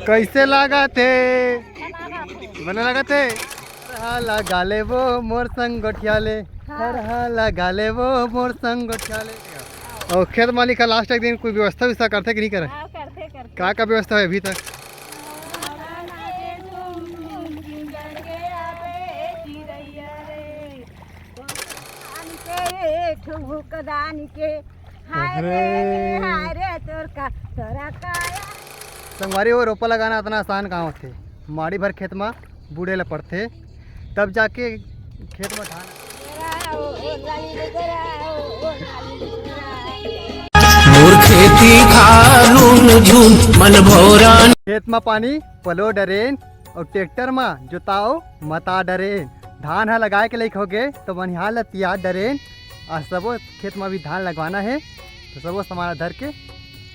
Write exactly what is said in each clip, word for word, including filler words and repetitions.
कैसे लागत हे? बने लागत हे। थरहा लगा ले वो मोर संग गोठिया ले, थरहा लगा ले वो मोर संग गोठिया ले। और खेत मालिक का लास्ट एक दिन कोई व्यवस्था व्यवस्था करथे कि नहीं करे? हाँ, करथे, करथे। का का व्यवस्था है अभी तक? आन के एक ठो भूकदान के, हाय रे, अरे। हाय रे, तोर का, तोरा काया। संगवारी हो, रोपा लगाना अतना आसान काम होथे? माड़ी भर खेत म बूड़े ल पड़थे, तब जाके खेत म धान। मोर खेती खार रुन झुन मन भौरा। खेत म पानी पलो डरेन, अउ ट्रैक्टर म जोताओ मता डरेन। धान ह लगाए के लइक होगे, तो बनिहार ल तियार डरेन। आ सबो खेत म भी धान लगवाना हे, तो सबो सामान धर के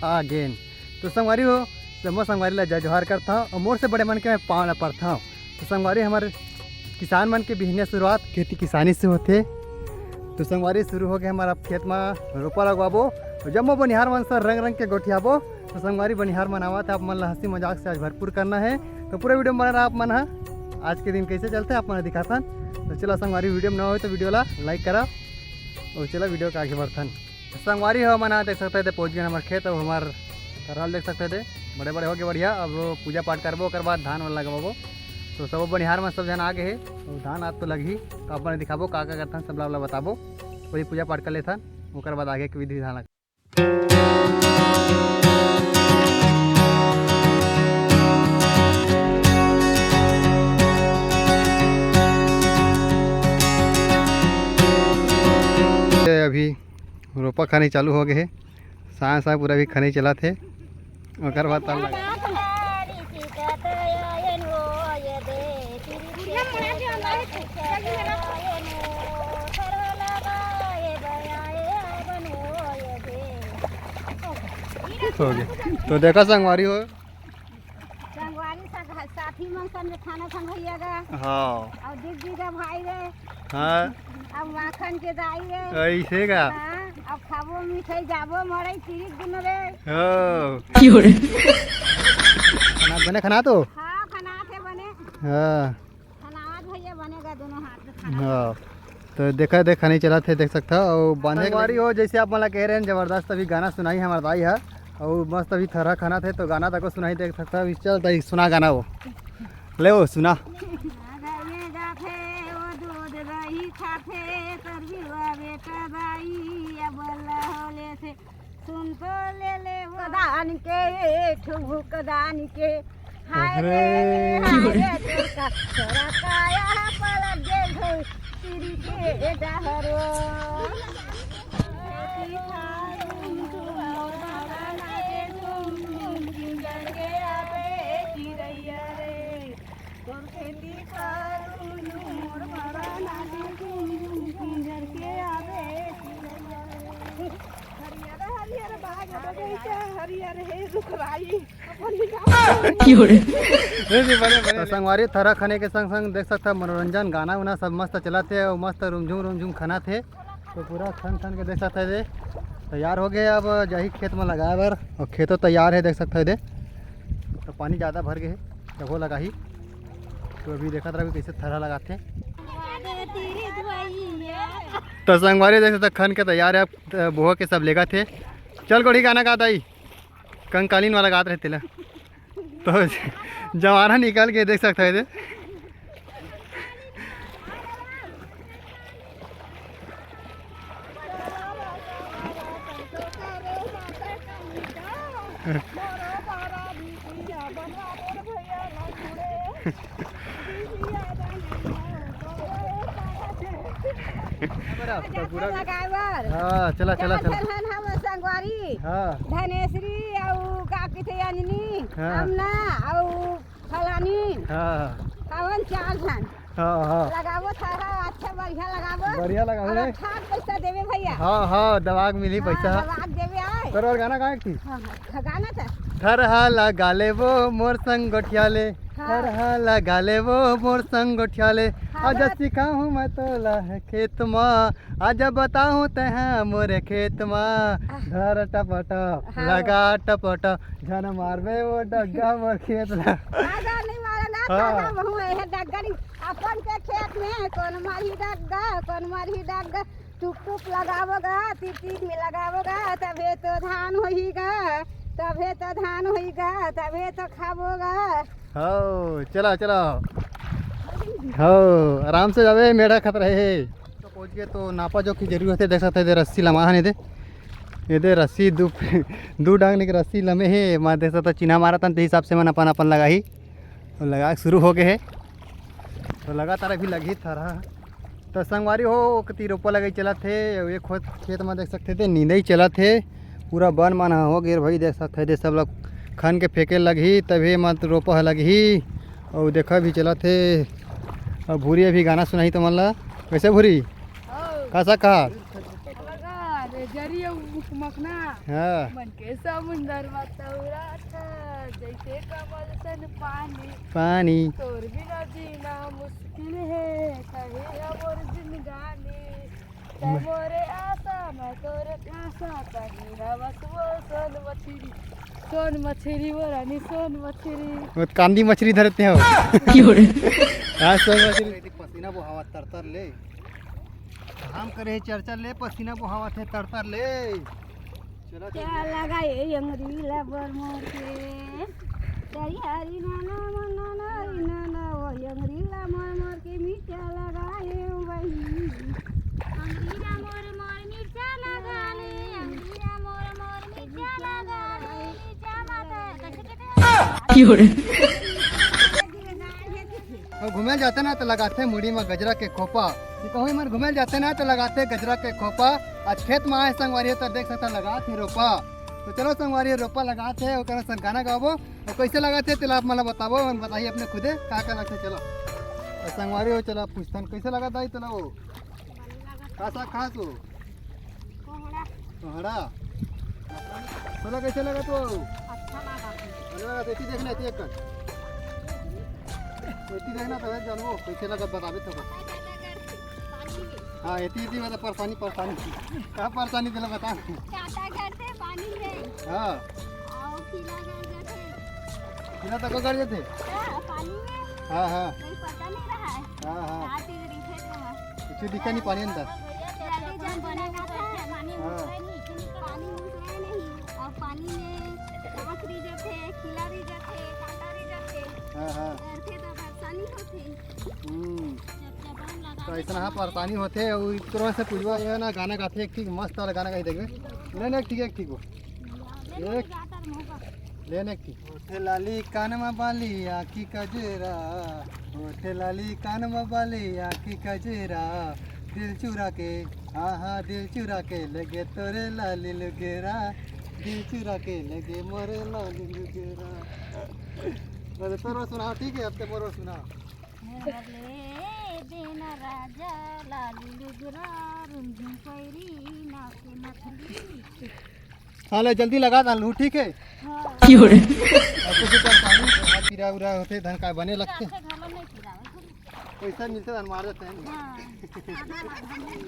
आ गेन। तो संगवारी हो, सबो संगवारी ल जय जोहार करथव, अउ मोर से बड़े मन के मैं पाँव ल परथव। तो संगवारी, हमर किसान मन के बिहनिया शुरुआत खेती किसानी से होथे। तो संगवारी, शुरू हो गए हमारा खेत म रोपा लगवाबो, अउ जम्मो बनिहार मन से रंग रंग के गोठियाबो। तो संगवारी, बनिहार मन आवत हे, आप मन ला हंसी मजाक से आज भरपूर करना हे। तो पूरा वीडियो में बने रहा आप मन ह। आज के दिन कैसे चलथे आप मन ला दिखाथन। तो चला संगवारी, वीडियो में नवा हो तो वीडियो ला लाइक करा, और चला वीडियो के आगे बढ़थन। तो संगवारी हो, मन ह देख सकते थे पहुँच गए हमारे खेत, और हमार थरहा ल देख सकते थे बड़े बड़े हो गए बढ़िया। अब पूजा पाठ करबो, ओकर बाद धान वान लगवाबो। तो सब बनिहार मन सब झन आ गए हे, तो धान आज तो लगही, तो आप मन दिखाबो का का करथन, सब ला बताबो। वही पूजा पाठ कर लेथन, ओकर बाद आगे के विधि विधान लगा। ये अभी रोपा खनई चालू हो गए हे, साय साय पूरा भी खनई चलत हे। ओकर बाद तब लगा। हो गया। तो देखा संगवारी हो। संगवारी सा-, साथी मन संग खाना संग भैया गा। हाँ। और दिग्विजय भाई रे। हाँ। अब माखन के दाई रे। ऐसे का? हाँ, अब खाबो मिठाई, जाबो मड़ई, तिरिक दुनो रे। हो। खाना बने, खाना तो? हाँ, खाना थे बने। हाँ। खाना आज भैया बनेगा दोनों हाथ से खाना। हाँ। तो देखा, देख खनई चलत हे, देख सकता हो। और बांधे संगवारी हो, जैसे आप मन ला कहे रहेन, जबरदस्त अभी गाना सुनाई हमार दाई हा। और मस्त अभी थरहा खनत हे, तो गाना तको सुनाई, देख सकता हो। चल दाई, सुना गाना वो। ले वो, सुना। घर में जाथे वो दूध दही खाथे, तोर बिरवा बेटा दाई, अब अल्लाह होले से सुन तो ले ले वो। दान के, एक ठो भूख दान के, हाय रे, अरे। हाय रे, तोर का, तोरा काया पलट गेल हो, तिरी के डहरो। हरियर, हरियर बाग बगीचा, हरियर हे रुखराई। तो संगवारी, थरहा खने के संग संग देख सकता मनोरंजन, गाना उना सब मस्त चलत हे और मस्त रुमझुम रुमझुम खनत हे। तो पूरा खन खन के देख सकता है, तैयार हो गए। अब जाही खेत में लगाए बर, और खेतो तैयार है, देख सकता है दे। तो पानी ज़्यादा भर गए है, तभो लगाही। तो अभी देखत रहा कैसे थरहा लगाते। तो संगवारी देख सकता खन के तैयार है, अब बोहा के सब लेगा थे। चल गोड़ी गाना गा दाई। कंकालीन वाला गात रहे तेला। तो जवाना निकल के देख सकता है इधर। लगाए बर। हाँ, चला, चला, चला। चल हन हम संगवारी। हाँ। धनेश्वरी अउ का कहिथे अंजनी, हाँ। अमना अउ फलानी। हाँ। पवन चार झन। हाँ, हाँ। लगाबो थरहा, अच्छा बढ़िया लगाबो। बढ़िया लगाबो अउ रे। अच्छा पैसा देबे भैया। हाँ, हाँ, दवा के मिली हाँ, पैसा। दवा के देबे आए। तोर और गाना गाए की? हाँ, हाँ, गाना था। थरहा लगा ले वो मोर संग गोठिया ले। हाँ। थरहा लगा ले वो मोर संग गोठिया ले। आज सिखाहूँ मैं तोला खेत मा, आज बताहूँ तैं हा मोरे खेत मा। धर टपटप, हाँ। लगा टपटप, झन मारबे वो डग्गा मोर खेत ला। आजा नहीं मारा ना, हाँ। दादा, महू ए डग्गा नहीं। अपन के खेत में कौन मारी डग्गा, कौन मारी डग्गा। टुक टुक लगाबो गा, तीन तीन में लगाबो गा, तभे तो धान होही गा, तभे तो धान होही गा, तभे तो खाबो गा। हो, चला, चला। हो, आराम से जाबे, मेढ़ा खतरा हे। तो पहुंच गए, तो नापा जोखी जरूरी होथे, देख सकत हे, एदे रस्सी लमा हन, एदे, एदे रस्सी दू, दू डांग के रस्सी लमे हे, मैं देख सकत हे, चिन्हा मारत हन, ते हिसाब से मन अपन अपन लगाही। तो लगा शुरू हो गए हे, तो लगातार अभी लगही थरहा। तो संगवारी हो, ओकती रोपा लगाई चलत हे, अउ एक खेत, खेत में देख सकत हे, ते नींदई चलत हे, पूरा बन मन ह हो गे भाई, देख सकत हे, ते सब लोग खन के फेंके लगही, तभे मत रोपा ह लगही। अउ देखा भी चलत हे, अउ भूरी अभी गाना सुनाही तुमन ला। कैसे भूरी? का सा कहा? लगा रे जरिया उख मखना। हाँ। मन के समुंदर म तौरात ह, जैसे कमल सन पानी। पानी। तोर बिना जीना मुश्किल हे, कहे अमर जिंदगानी। तै मोरे आशा, मैं तोरे आशा, तही हवस वो सोन मछरी, सोन मछरी, वो रानी सोन मछरी। वो कांदी मछरी धरते हो। क्यों रे? हाँ, सोन मछरी। पसीना बोहावा तर तर ले। काम करे हे चरचर ले, पसीना बोहावत हे तर तर ले। चला, चला। क्या लगा ये अंगरी ला बर मोर के? तैयारी नाना मना नारी नाना, वो अंगरी ला मोर मोर के मिर्चा लगा हे बहिनी। अंगरी ला मोर मोर मिर्चा लगा ले, अंगरी ला मोर मोर मिर्चा लगा ले, मिर्चा माता, कैसे कहते हैं? क्यों रे? अब घूमे जाते ना तो लगाते मुड़ी में गजरा के खोपा। ये कहूँ मन घूमे जाते ना तो लगाते गजरा के खोपा। आज खेत में आए संगवारी हो तो देख सकता लगात हे रोपा। तो चलो संगवारी हो, रोपा लगात हे, ओकर संग गाना गाबो। तो कैसे लगात हे तेला आप मन बताबो, मन बताही अपने खुदे का का लगथे। चलो तो संगवारी हो, चलो आप पूछतन कैसे लगात हे तेला वो। का साग खास हो? कोहड़ा। कोहड़ा? तोला कैसे लगा तो? अच्छा लगा। अरे लगा, एती देखना, एती एक कर। एती देखना तो जानबो, कैसे लगा बताबे तो। पानी में। हाँ, एती, एती बता परेशानी, परेशानी। का परेशानी तेला बता। काटा घर से पानी में। हाँ। आओ, खिला घर जाते। खिला तक घर जाते? हाँ, पानी में। हाँ, हाँ। कोई पता नहीं रहा है। हाँ, हाँ। हाँ, तेरे रिंग खेत रहा। कुछ दिखा नहीं पानी अंदर। जल्दी जल्दी लगा था, पानी हाँ। घुसे नहीं, पानी घुसे नहीं। और पानी में कांच भी जाते, खिला भी जाते, कांटा भी जाते। हाँ, हाँ। करके तो परेशानी होती। हम्म। जब जबान लगा तो ऐसा ना परेशानी होते, वो इस तरह से पूछवा ये ना गाना गाते, एक ठीक मस्त वाला गाना गाई देखबे। नहीं, नहीं, ठीक है, ठीक हो। ले एक, ले ना एक ठीक। ओठे लाली कान में बाली आँखी कजरा, ओठे लाली कान में बाली आँखी कजरा, दिल चुरा के, हाँ हाँ दिल चुरा के लगे तोरे लाली लुगेरा, दिल चुरा के लगे मोरे लाली लुगेरा। अरे तोरो सुनाओ, ठीक है, अब तो मोरो सुनाओ। ले देना राजा लाली लुगरा रुमझुम पैरी नाचे मछली। हाँ, ले जल्दी लगा डाल लू, ठीक है? हाँ। क्यों रे? अब कुछ परेशानी, हाथ पीरा उरा होते, धन का बने लगते। अच्छा, घर में नहीं पीरा, वैसे भी। पैसा मिलते, धन मार देते हैं। हाँ।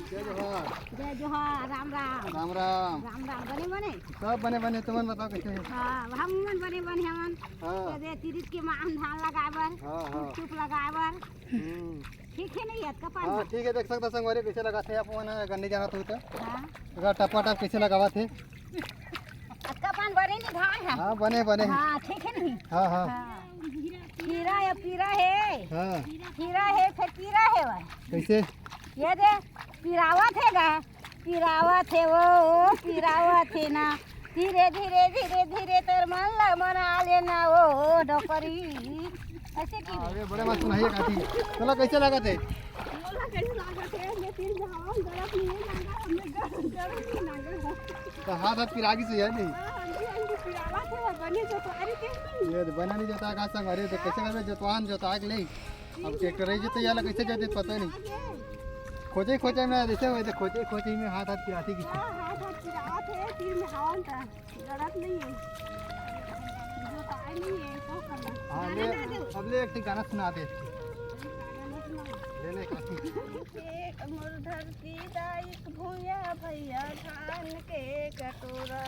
जय जोहार। जय जोहार, राम राम। राम राम। राम राम, बने बने? सब बने बने, तुमन बताओ कैसे है? हाँ, हम मन बने बने हमन। हाँ। ये दे तिरित के मान धान लगाए बर, हाँ, हाँ। चुप लगाए बर। हम्म। ठीक है नहीं, अतका पान हाँ, बा। ठीक है, देख सकता संगवारी कैसे लगाते हैं आप मन गन्ने जाना तो होता। हाँ। अगर टपा टप कैसे लगावत है। अतका पान बने नहीं भाई है। हाँ, बने, बने। हाँ, ठीक है नहीं। हाँ, हाँ। हाँ। पीरा है, पीरा है। हाँ। पीरा है, फिर पीरा है भाई। कैसे? ये दे, पिरावत हे गा, पिरावत हे वो, वो पिरावत हे ना। धीरे, धीरे, धीरे, धीरे तोर मन ला मना लेना वो, वो डोकरी। ऐसे की अरे बड़े मस्त सुनाइए काकी। चलो कैसे लगा थे? बोला कैसे लगा थे? ये तीन जहां गलत नहीं है, लगा हमने गलत, गलत नहीं लगा। तो हाथ हाथ पिरागी से है नहीं? हाँ, हाँ, जी, हाँ, जी, पिरावत हे, बने तो सारी के नहीं। ये तो बना नहीं जाता का संग, अरे तो कैसे करबे जतवान जोता के ले। अब ट्रैक्टर रही जते याला कैसे जाते पता नहीं। खोजे खोजे में जैसे हुए थे, खोजे खोजे में हाथ हाथ पिराती की। हाँ, हाथ हाथ पिरावत हे, तीर में हवा था। गलत नहीं है। जो ताई नहीं है, तो करना। हाँ, ले, अब ले एक गाना सुना दे। गाना सुना। ले, के मोर धरती दाई के भुइयां भैया धान के कटोरा,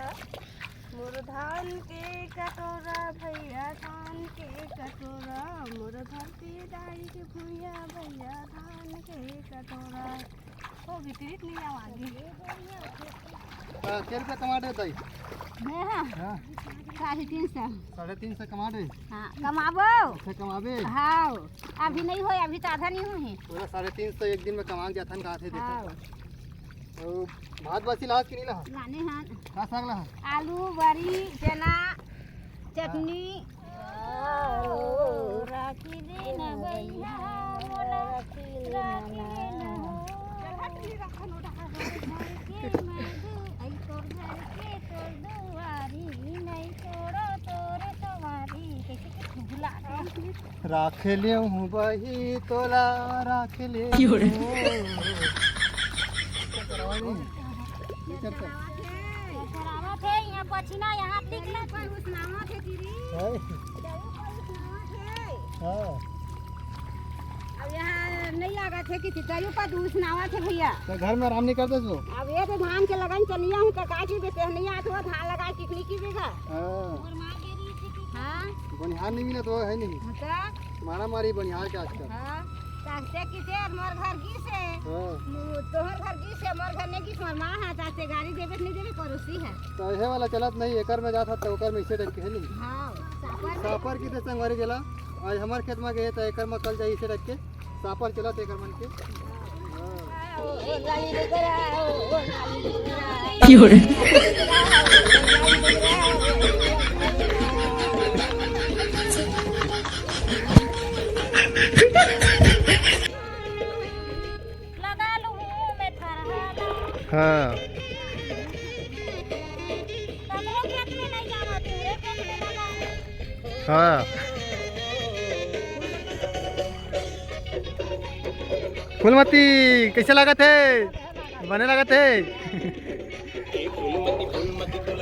मोर धान के कटोरा भैया धान के कटोरा, मोर धरती दाई के भुइयां भैया धान के कटोरा। हो विपरीत नहीं आवाज। हाँ, के रुपया कमा दे दाई? मैं हाँ। हाँ। साढ़े तीन सौ। साढ़े तीन सौ कमा दे। हाँ, कमाबो। अच्छा, कमाबे। हाँ, अभी नहीं होय, अभी तो आधा नहीं हुई है। पूरा साढ़े तीन सौ एक दिन में कमा के जाथन, कहा थे देखो। हाँ। और भात बासी लास कि नहीं लास? लाने हाँ। का साग लास? आलू, बरी, चना, चटनी। राखी दिन भैया मोला, राखी दिन हो। आई तोर घर के तोर दुआरी, नहीं छोड़ो तोरे सवारी। कैसे के खुजला। राख लेहूं बही तोला, राख ले। क्यों रे? ये करता है। चरावत हे, यहाँ पछिना, यहाँ दिख ले। पर उसनावत हे गिरी। है? जरूर पर उसनावत हे। हाँ। अब यहाँ नहीं लागत हे कि जरूर पर उसनावत हे भैया। तो घर में आराम नहीं करते सो? अब ये तो धान के लगन चलिया हूँ, तो का की बेटे नहीं आत हुआ, धान लगा कितनी की बेगा। हाँ। हाँ। बनिहार नहीं मिला तो है नहीं। हाँ, तो? मारा मारी बनिहार के आजकल। हाँ। कहते कि तेर मोर घर गिस हे। हाँ। मु-, तोहर घर गिस हे, मोर घर नहीं गिस, मोर माँ है, ताते गाड़ी देवे कि नहीं देवे, पड़ोसी है। तो यह वाला चलत नहीं, एकर में जात हत, तो ओकर में इसे टाइप के है नहीं। हाँ, सापर में। सापर की तो संगवारी चला, आज हमार खेत में गए, तो एकर में कल जाई इसे टाइप के, सापर चलत एकर मन के। हाँ। क्यों रे? लगा लूं मैं थरहा ला। हाँ। तमरो खेत में नहीं जावा, तोरे खेत में लगा। हाँ। फूलमती, कैसे लागत हे? बने लागत हे?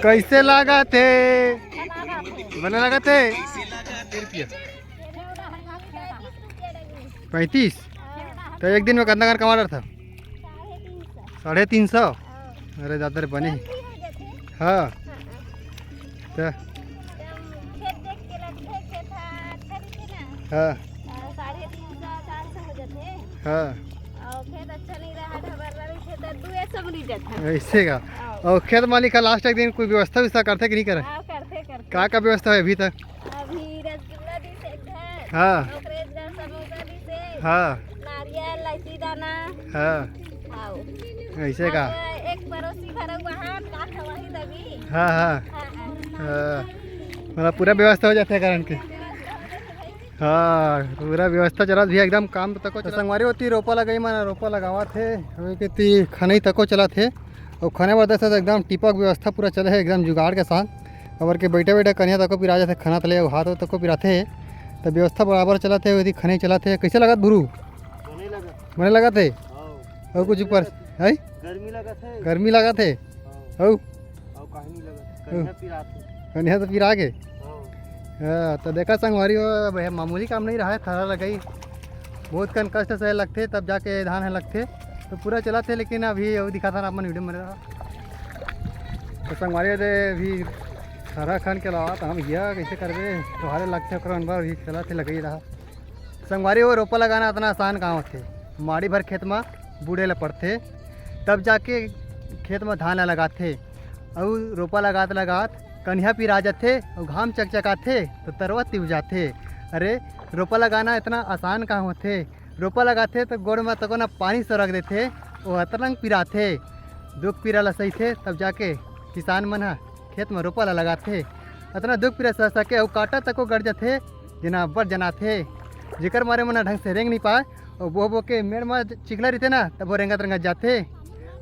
कैसे लागत हे? बने लागत हे? पैंतीस। तो एक दिन में कितना कन कमा रहा था? साढ़े तीन सौ। अरे दादा रे, बने ही। हाँ। तो खेत देख के लगथे, खेत ह अच्छा दिखे ना। हाँ। आ, साढ़े तीन सौ, चार सौ हो जाथे। हाँ। और खेत अच्छा नहीं रहा, ढबर्रा रहिथे, तो दुए सौ में रह जाथे। ऐसे का? हाँ। और खेत मालिक ह लास्ट एक दिन कोई व्यवस्था व्यवस्था करथे कि नहीं करे? हाँ, करथे, करथे। का का व्यवस्था हे अभी तक? अभी रसगुल्ला दिस एक घर। हाँ। ओकरे घर समोसा दिस एक। हाँ। नारियल, इलायची दाना। हाँ। हाव। ऐसे का? अब एक पड़ोसी घर वहाँ का खवाही दबी। हाँ, हाँ। हाँ, हाँ। हाँ। मतलब पूरा व्यवस्था हो जाथे करन के। हाँ, पूरा व्यवस्था चलत भी एकदम काम तको चलत। संगवारी होती रोपा लगाई मन रोपा लगावत हे, अभी के ती खनई तको चलत हे। और खने बर दस एकदम टिपक व्यवस्था पूरा चले हे एकदम जुगाड़ के साथ। अबर के बैठे बैठे कनिहा तको पिरा जाथे खना तले, अउ हाथ तको पिराथे। त व्यवस्था बराबर चलत हे, ओती खनई चलत हे। कैसे लागत भुरू? बने लागत। बने लागत हे? हाँ। अउ कुछ ऊपर हे? गर्मी लागत हे। गर्मी लागत हे? हाँ। अउ? अउ काहे नहीं लागत? हाँ। कनिहा पिरात हे। कनिहा तो पिरा गे? हाँ। हाँ, तो देखा संगवारी हो, अब ये मामूली काम नहीं रहा है, थरहा लगाई बहुत कन कष्ट से लगथे, तब जाके धान है लगथे। तो पूरा चलत हे, लेकिन अभी अउ दिखाथन आप मन वीडियो में रहा। तो संगवारी दे अभी थरहा खन के लावत हम हिया, कैसे करबे, तोहारे लगथे ओकरा मन बर अभी चलत हे, लगाई रहा। संगवारी हो, रोपा लगाना अतना आसान कहाँ होथे? माड़ी भर खेत म बूड़े ल पड़थे, तब जाके खेत म धान ल लगाथे। अउ रोपा लगात लगात कनिहा पिरा जथे अउ घाम चकचकाथे त तरवा तिव जाथे। अरे, रोपा लगाना अतना आसान कहाँ होथे? रोपा लगाथे त गोड़ म तको न पानी सरक देथे, ओ अतना पिराथे, दुख पीरा ल सहिथे, तब जाके किसान मन ह खेत म रोपा ल लगाथे। अतना दुख पीरा सह सके अउ कांटा तको गड़ जथे, जेना अब्बड़ जनाथे, जेकर मारे मन ह ढंग से रेंग नइ पाए, अउ बोह बोह के मेड़ म चिखला रहिथे ना, तब वो रेंगत रेंगत जाथे,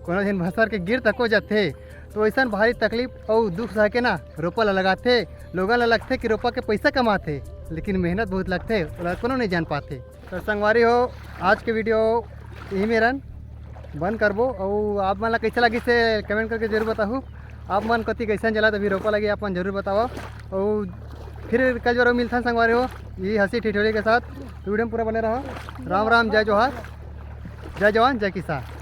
कोनो दिन भसर के गिर तको जाथे। तो अइसन भारी तकलीफ अउ दुख सह के ना रोपा ल लगाथे। लोगन ल लगथे कि रोपा के पइसा कमाथे, लेकिन मेहनत बहुत लगथे, ओला कोनो नइ जान पाथे। तो संगवारी हो, आज के वीडियो यही मेरन बंद करबो। अउ आप मन ला कैसे लगिस हे कमेंट करके जरूर बताहू। आप मन कति कैसन चलत अभी रोपा लगे, आप मन जरूर बताओ। अउ फिर कल जरूर मिलथन संगवारी हो, ये हंसी ठिठोली के साथ। तो वीडियो में पूरा बने रहो। राम राम, जय जोहार। जय जवान, जय किसान।